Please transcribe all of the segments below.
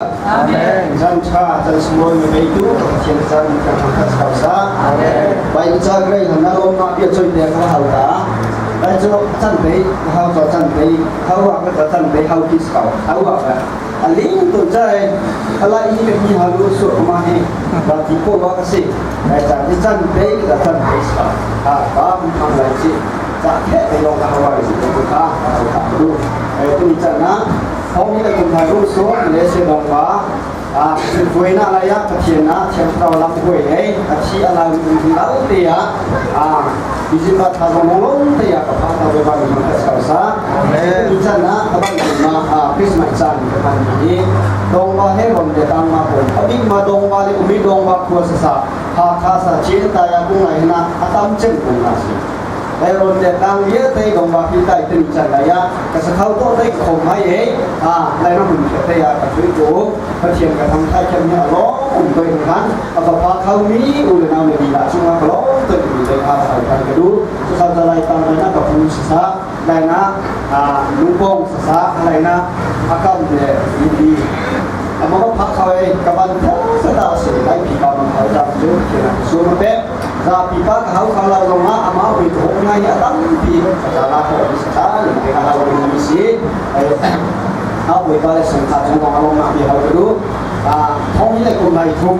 Amen. Zan tha zan sunglawi na beitu Pathian chan kan thangthat kau sa. Amen. Bai cha grei han na lom ma bia choi te ka hau ta. Lai chu chan te hau cho chan te hau wa ka chan te hau kis kau hau wa ka. Aling tu chai ala i ka hi halu su ma hi ba ti ko wa ka si. Lai cha ti chan te ka chan te sa. Ha ba phang lai chi cha the te long ka hawa ri ko ka hau ta du. Ai tu chan na Thawng hi kum thai ru su Malaysia dong pa a huai na lai ah Pathian na thiang thlarau lam huai hei a thi a lai um lau te ah a Egypt ah tha zong long te ah ka phan ta ve ba mi ka sau sa ni chan na ka ban ma a Christmas chan ka phan ni dong ba he rom de tang ma ko abik ma dong ba le umi dong ba khua sa sa ha kha sa chin ta ya kung lai na atam chen kung na si ไอรอนเดตังเยอะเตยกงว่าพี่ใต้ตึงจันระยะกระสเขาโตได้คมให้เออ่าในน้ำมันเทียกับช่วยกูพระเทียนกับทำไทยแค่นี้ร้องอุ่นตัวเองกันเอาปะเขามีอุลนาวในดีละช่วงร้องตัวอยู่ในอาศัยกันกระดูเขาจะไล่ตามไปนะกับผู้ศึกษาได้นะอ่าลุงปงศึกษาอะไรนะอากำเนี่ยยินดีอามาก็พักเขาเองกับบันเทสตาสิไล่ผีปามันเขาจับจุดเทียนสูงเป็ zapi pa ka hau khala zonga ama wi to ngai ya tam pi ka la ko sa le ka hau ni si ai a wi pa le sung kha chung ma long ma bi hau du a thong ni le kum lai thum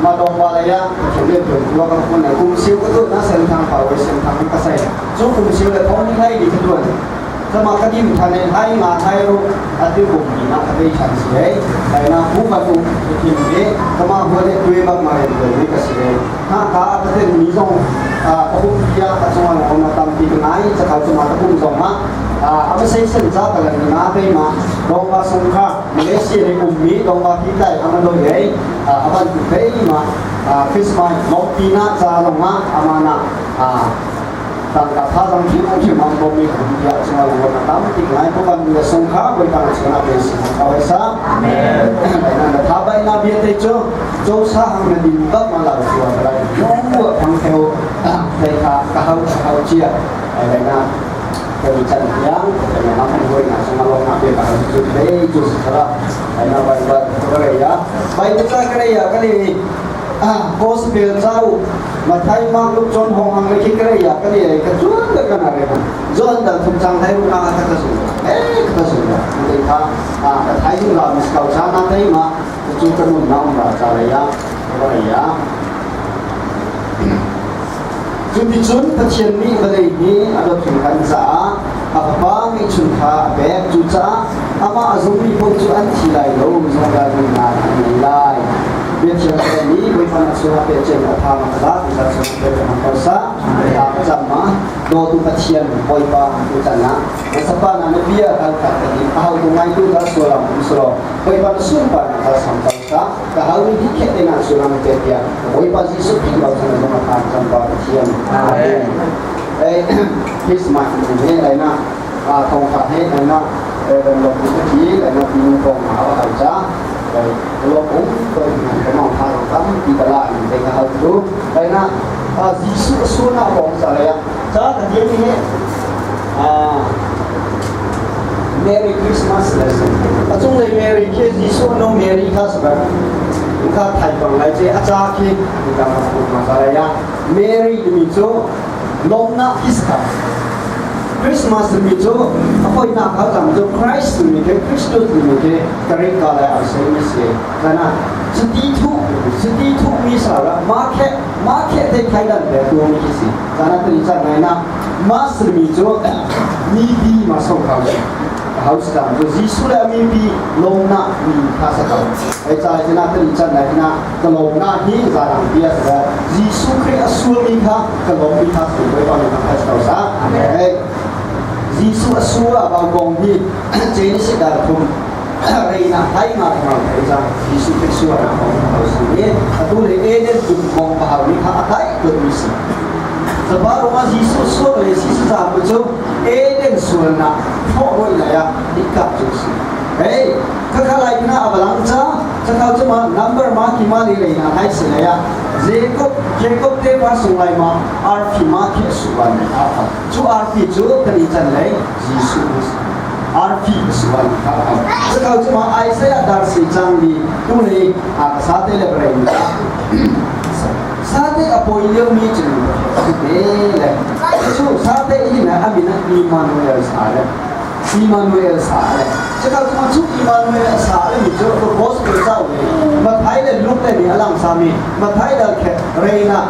ma dong wa la ya ke le tu lo ka kun kum siu ko tu na sen thang pa wi sen thang ka sai chu kum siu le thong ni lai di tu สมาคดีมทันให้มาไทยรู้อติบุมีนักได้ฉันเสียแต่นะผู้บรรลุทีมนี้สมาหัวเด็กด้วยบางมาเรียนเลยก็เสียถ้าข้าประเทศมีส่งอ่าปุยาปัจจุบันของมาตามปีไหนจะเข้าจะมาตะปุ่มส่งมาอ่าเอาไปใช้เส้นจ้ากันเลยนะไปมาดงว่าสงขลามาเลเซียในกลุ่มนี้ดงว่าที่ใต้อามาโดยเฮ้อ่าอาบันไปมาอ่าคริสต์มาสลงปีหน้าจะลงมาอามานะอ่า tangka thazang him him ang bomi ya chunga lo na tam ti ngai ko ban ya sung kha boi tang chunga be si ka wai sa amen na tha bai na bia te cho cho sa hang na din ba ma la chu la yong wa phang theo te kha ka hau hau chia ai lai na ka ni chan yang ka na na phang hoi na sung lo na be ka chu te chu sa la ai na bai ba ko re ya bai ta ka re ya ka ni ah gospel chau มาไทยมากลูกจนหงหังเลยคิดก็ได้อยากก็ได้ก็จวนกันกันอะไรมันจวนแต่ทุกจังไทยลูกนางก็กระสุนเอ๊ะกระสุนมันเป็นข้าอ่าไทยจุฬามิสเกาชานาไทยมาจูกันนุ่นน้องราชาระยะระยะจุดที่จุนพระเชียนมีประเดี๋ยวนี้อดถึงกันจ้าอาป้ามีชุนขาแบบจุจ้าอามาอาซุมีพวกจุอันทีไรโลจงการงานอันนี้ไล่ biachiang ni boipa na suna pe chen atha ma kala ta suna pe ma kausa ta chama do tu pathian boipa tu chana sapa na na bia hal ka ta ni ahau tu ngai tu ta sulam usro boipa na sun pa na ta sam kausa ka hau ni di khe te na sulam te tia boipa jisu ki ba chana ma tha cham ba pathian amen eh Christmas ni he lai na a thong kha he lai na eh lo ku ki lai na pi kong ma ha cha ลงอุ้มตัวมันก็มองทางตั้มปีตลาดในกระดูไปนะยิสุสุนาของสารยะจ้าแต่เดี๋ยวนี้อ่า Merry Christmas เลยสิอาจงเลย Merry คือยิสุน้อง Merry ข้าสบข้าไทยบังไรเจ้อาจารย์ที่การมาพูดมาสารยะ Merry มีโจลงนะอิสตา Christmas mi chu apoi na kha chang chu Christ mi ke Christus mi ke kare ka la a se mi se kana chuti thu chuti thu mi sa ra ma khe ma khe te khai dan te tu mi si kana tu cha nai na mas mi chu mi bi ma so kha house dam chu Jisu le mi bi long na mi kha sa ka ai cha na tu cha nai na ka long na hi za rang bia sa Jisu Christ asul mi kha ka long mi kha su bai pa mi kha sa sa ai Jesuh asua bau kong hi chen si dar thum reina hai ma thang thai cha Jesuh Christ sua na kong hau si ni atu le eden dum kong pa hau ni kha atai tu mi si Zaba roma Jesuh sua le Jesuh za mu chu eden sual na tho roi la ya ikap chu si hey kha kha lai na abalang cha cha khau chu ma number ma ki ma li reina hai si la ya Jacob Jacob te pa sung lai ma arfi ma khe su ban ni a Cu arfi cu kan i can lei Jesuh a si. Arfi sual kha hau. Sakau cu ma Isaiah dar si chang li tu ni a sate le brei ni sate a poi lio mi chu te le chu sate i na amina Emmanuel sa le Emmanuel sa le sakau cu chu Emmanuel sa le mi chu ko gospel chau ni Mathai le Luke le ni alang sa mi Mathai dal khe reina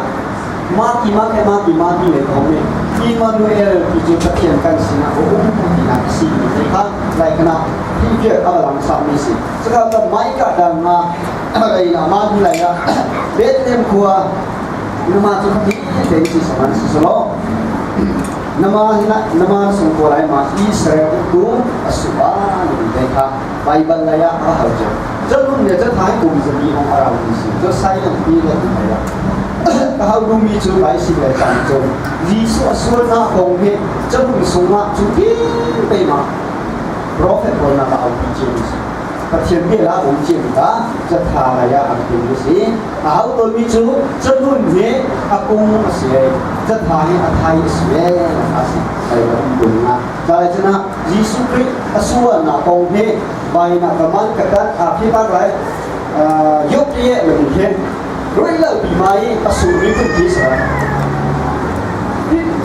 Ma ti ma ke ma ti ma ti le ko mi Emmanuel ti cu Pathian kan sinah a um tinak a si ti kha lai kana hi ke a lang sa mi si saka ta mai ka dang ma rei na ma ni lai ah Bethlehem khua nama cu ti te si saman si solo nama hina nama sung ko lai ma Israel tu asuba ni te kha Bible lai ah a hau che Jalun ne cha thai kum zabi ong arau ni si cho sai lang pi le ti lai ka hau dumi cu lai si le cang cu Jesuh a sualnak kong hi calung sungah cu te ma prophet pawl nak a aupi cio mi si Pathian bia la um cio mi ka catha lai ah an ti mi si a hau tawn mi cu calun hi a kung a si catha hi a thai a si a si sai la um bun na cai cuna Jesuh Khrih a sualnak kong hi bai na ka man ka tat a phi bak lai yok ye le hin roi lo pi mai a su ri kun ti sa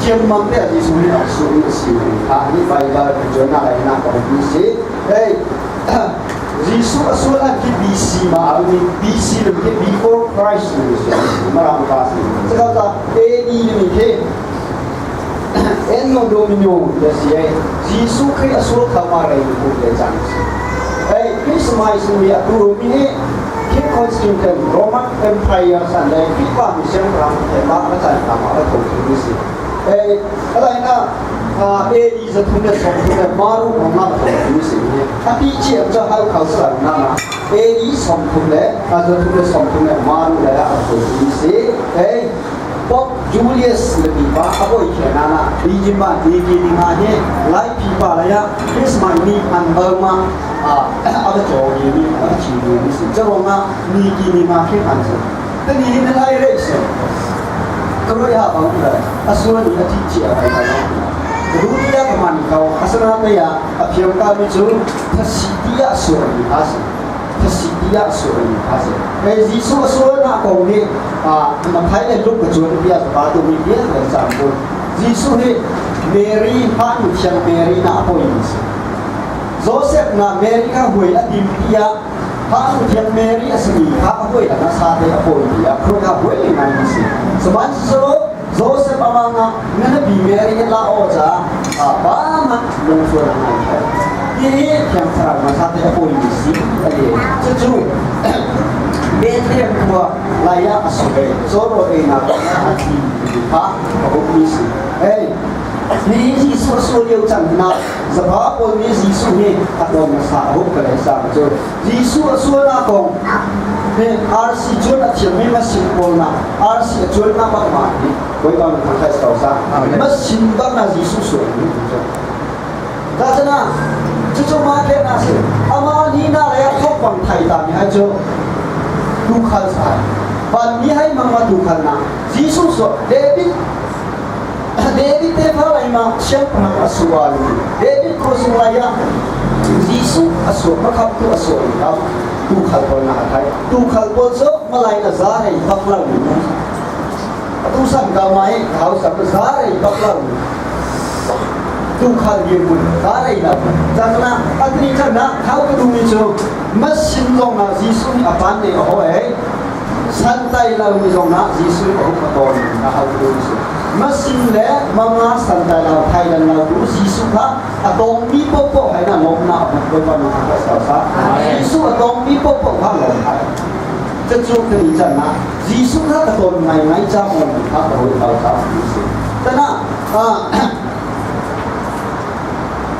thiam mang te a Jesuh nih a su ri a si ha ni Bible kan jo na lai na ka bi si hey Jesuh a sual an khi BC ma a ni BC le khi before Christ ni si marang ka si saka ta AD ni khi Anno Domino ya si ai Jesuh Khrih a sual kha ma rei ku le cang si hey Christmas ni a tu mi hi King Constantine Roman Empire san le Khrihfa mi siangpahrang he ma a chan ka ma a tho thi si hey alai na AD 330 le maru ma ma tho thi si ni a pi chi am cha hal khau sa na na AD 30 le 330 le maru le a tho thi si hey Pope Julius le pipa a bawi khe na na Beijing ma ni ki ni ma hi lai pipa la ya Christmas ni an bal ma a a va chaw ni mi a va chi ni mi si charonga ni ki ni ma khi an si ta ni hin lai re se ka roi ha bang la asua ni a thi chi a bai ba Rudia ka man kau asana te ya a phiam ka mi chu thasi tia suar ni ha si thasi tia suar ni ha si e Jesu suar na kong ni a Mathai le Luke ka chuan bia pa tu mi bia le cham ko Jesu hi Mary han thiang Mary na apoi ni si Joseph na Mary kha huai a dim tia han thiang Mary a simi kha a huai la sa te a poi tia khoi kha huai le ngai ni si saman so Joseph amanga ngana bi Mary la o cha a ba ma lung suan ngai kha ti hi thiang thlarau ma sa te a poi ni si ale chu chu Bethlehem khua laya a sore zoro e na a thi kha a um mi si hey ni Jesuh so lio cang na zapa pawl nih Jesuh hi a ton sa huk ka le sa cu Jesuh a sual na kong he RC chuan a thiam mi masin pawl na RC a chuan na bak ma ni koi ba mi thang kai sa masin bak na Jesuh sual ni cu ta chana chu chu ma ke na se ama ni na le thok bang thai ta mi hai chu tu khal sai ban ni hai mang ma tu khal na Jesuh so David David te fa lai ma siangpahrang a sual David ko sung lai ah Jesuh a sual makhap tu a sual ka tu khal pawl na thai tu khal pawl cu malai na za rei bak lo tu san ka mai hau sam za rei bak lo tu khal dir mun za rei la changna atni chana thau ka du mi chu masin long na Jesuh ni apan ne ho ei santai lo mi zong ah Jesuh a hung a tawn a hau tu si masin le manga santai lo Thailand lo tu Jesuh kha a tong mi popo hai na lom na a buk pa na ka sa sa Jesuh a tong mi popo kha lom hai cha chu ka ni chan na Jesuh kha ka ton ngai ngai cha mon kha ka hoi tau sa si tana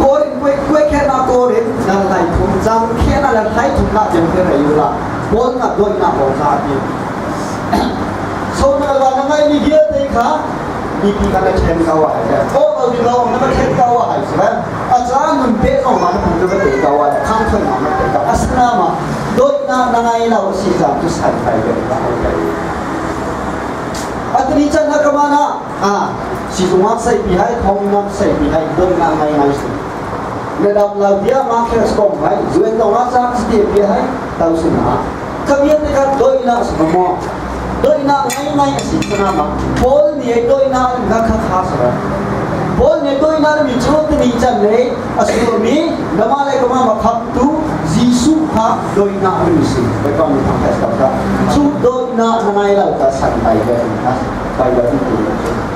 korin kwe kwe khe na korin nan lai thum jang khe na lan thai thum na jeng khe rei la bol na doi na bo sa ti so na la na ngai ni gia te kha BP ka na chen ka wa hai ko ko di lo na chen ka wa hai sa a cha nun te ko ma na pu na te ka wa khang thon na na te ka asna ma doi na na ngai la si ja tu sai thai ke ka hai atni chan na ka ma na a si zungak sai pi hai thong nak sai pi hai doi na ngai ngai si. Na dam lo bia ma khes kong hai zuen tong a sa ti bia hai tau sin ha kamian te kha doi na sa mo doi na ngai ngai a si sana ma Paul ni ai doi na kha kha kha sa Paul ni doi na mi chu te ni chan le a su mi nama le kama ma khap tu Jesu kha doi na mi si bai pa mi thang ka ka chu doi na na ngai lo ka san bai ve ka bai ba tu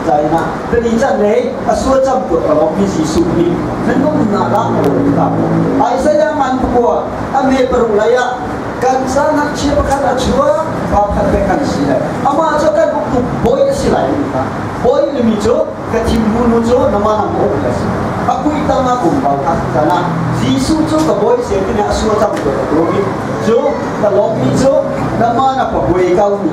在那，这你真系阿苏针个个比是属于，能够拿拉我ta. Ai saya man ko ame perung laya kan sa nak chia kan a chua pa khat pe kan si lai ama cho kan buk tu boy si lai ni ka boy ni mi cho ka thim bu nu cho nama na mo la si akui ta ma kum ba ka sana Jisu cho ka boy se ni a su cham ko ko mi cho ka lok mi cho nama na pa boy kau ni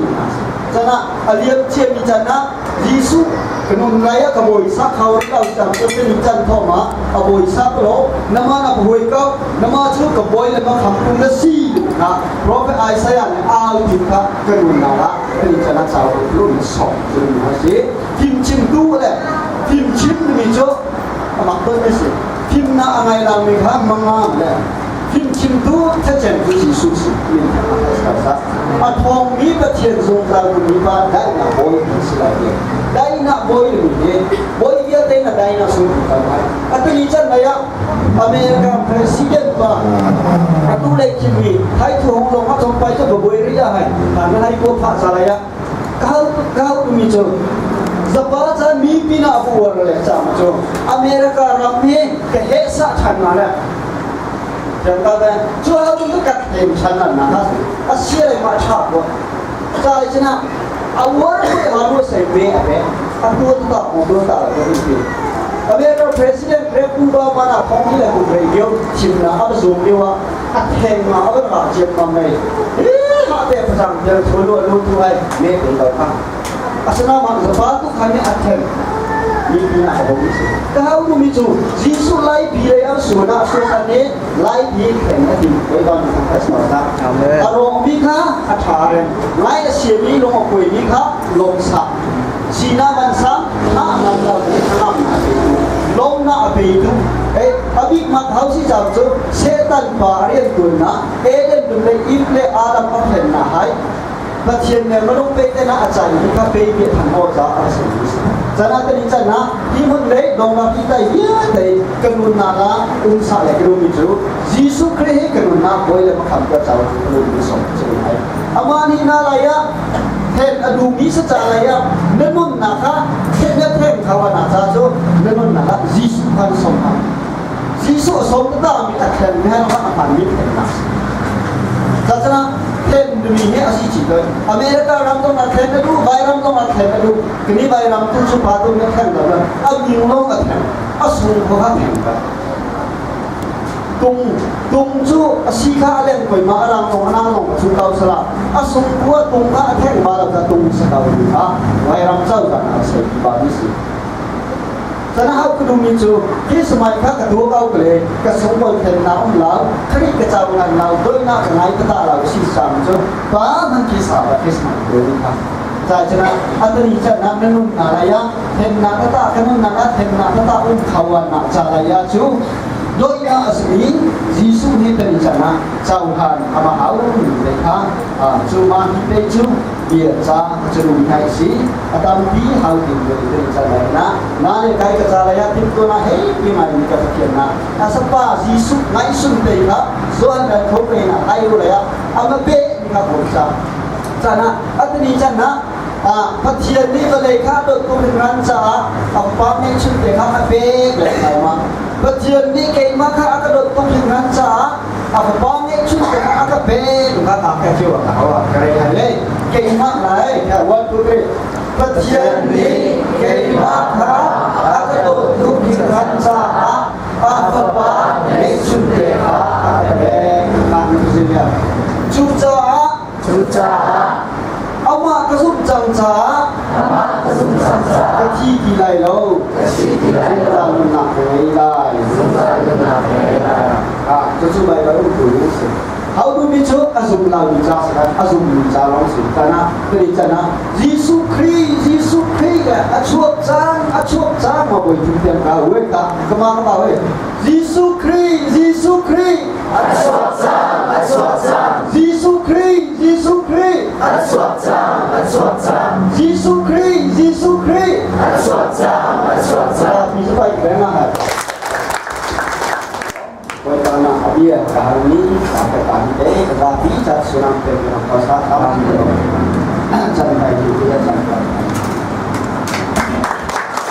sana aliam che mi chana Jisu kanun raya ka boy sa khau ka cham cho te ni chan tho ma a boy sa ko nama na boy kau nama chu ka boy le ma kham pu na si na Prophet Isaiah ne al tin kha kanun na la ni chana chau lu ni so chu ni ha si thim chim tu le thim chim mi cho amak to mi si thim na angai lang mi kha manga le thim chim tu tha chen tu si su si mi tha sa a thong mi pathian zung la mi ba dai na boy si la ye dai na boy mi ne boy ya te na dai na su ka mai atani chan na ya America president pa atu le kimi thai thu hong long ha chong pai cho boy ri ya hai ha na hai ko pha sa la ya kau kau mi cho zapa cha mi pi na bu war le cha ma cho America ram hi ka he sa than na le จังก็ได้ชัวร์ตุ้งกัดเต็มชั้นนั่นนะฮะอาเซียเลยมาชาบวะใจชนะอาวร์ไม่หารู้ใส่เบะเบะอันตัวตัวของตัวตาตัวนี้อเมริกา president เรปูบามานาของที่ไหนกูเรียวชิมนะอับซูมเดียวอัดเทงมาอับราเจียมมาไม่เอ๊ะมาเตะประจำเดี๋ยวทุลุลุทุไอเมฆเป็นตัวข้าอาสนะมันสบายทุกครั้งอัดเทงมีมีนะผม kau mi chu Jisu lai bi le ang su na su sa ne lai bi khen na ti koi ban thang ka sa ta Amen. arong mi kha a tha ren lai a sie mi long a koi mi kha long sa si na man sa na nan la ni thang na pe tu long na pe tu e abik ma thau si cham chu setan pa rian tun na eden dun le ip le adam pa khen na hai Pathian ne manung pe te na achai mi kha pe bi thang mo za a se ni chana te ni chana hi mun le dong na pi tai ya te kanun na la um sa le kru mi chu Jesu Christ kanun na boi le makham ka chaw chu mi som chu hai amani na la ya then adu mi sa cha la ya nanun na kha then na then khawa na cha chu nanun na la Jesu khan som ha Jesu som ta mi a then ne ha a mi then na ศาสนาเทนมีเฮอาศิจิเลยอเมริการำต้องมาเทนดูไบรำต้องมาเทนดูทีนี้ไบรำตุ้งสุภาตุ้งไม่แข่งกันเลยอายิงลงกับแข่งอาสูงเขาแข่งกันตุงตุงจูสีข้าเล่นไปมาอารามลงอารามลงสูงเกาสละอาสูงกัวตุงข้าแข่งมาแล้วจะตุงสเกาดีฮะไบรำเจ้ากันอาศัยบาดิสิ sana hau ku mi chu khi smai kha ka tu kau kle ka sung bol then na um lau khri ka chaw ngan lau doi na ka ngai ta lau si sam chu pa man ki sa ba krisma do ni kha cha chana atani cha na nanun na la ya then na ka ta kanun na ka then na ka ta um khawa na cha la ya chu doi na asmi jisu ni tani cha na chau han ama hau ni le kha a chu ma hi te chu bia cha chu nung thai si atam pi hau tin le tani cha la na na le kai ka cha la ya tim to na he pi mai ni ka thian na asapa jisu ngai sun te kha zoan dan tho pe na ai u la ya ama pe ni kha ko cha cha na atani cha na a pathian ni ba le kha do tu ran cha apa me chun te kha pe le na ma pathian ni ke ma kha aka do tu ran cha apa me chun te kha aka pe lu ka ka ka chiwa ka wa ka re hai le ke ma lai ka 1 2 3 pathian ni ke ma kha aka do tu ran cha apa me chun te kha aka pe ka ni ya chu cha Cu caah ama ka zum cang ca amah ka zumh cang ka caah thi ti lai lo ka thi ti lai lo. zungzal nunnak ka ngei lai Zungzal nunnak ka ngei lai. a cu cu bai bai um tu si how do mi cu a zum lo mi ca si a zum mi ca lawng si kana tani cana Jesuh Khrih Jesuh Khrih a chuak cang a chuak cang ma boi tu tiang ka we ka kama ka ba we Jesuh Khrih Khrih, Jesuh Khrih. A chuak cang, a chuak cang. Jesuh Khrih, Jesuh Khrih. A chuak cang, a chuak cang. Jesuh Khrih, Jesuh Khrih. A chuak cang, a chuak cang. Mi cu pai beng ah Bawipa na a bia ka halmi ka pe pa mi te ka zapi ca sunam pe ka pa sa ka chan pai ti te chan pai.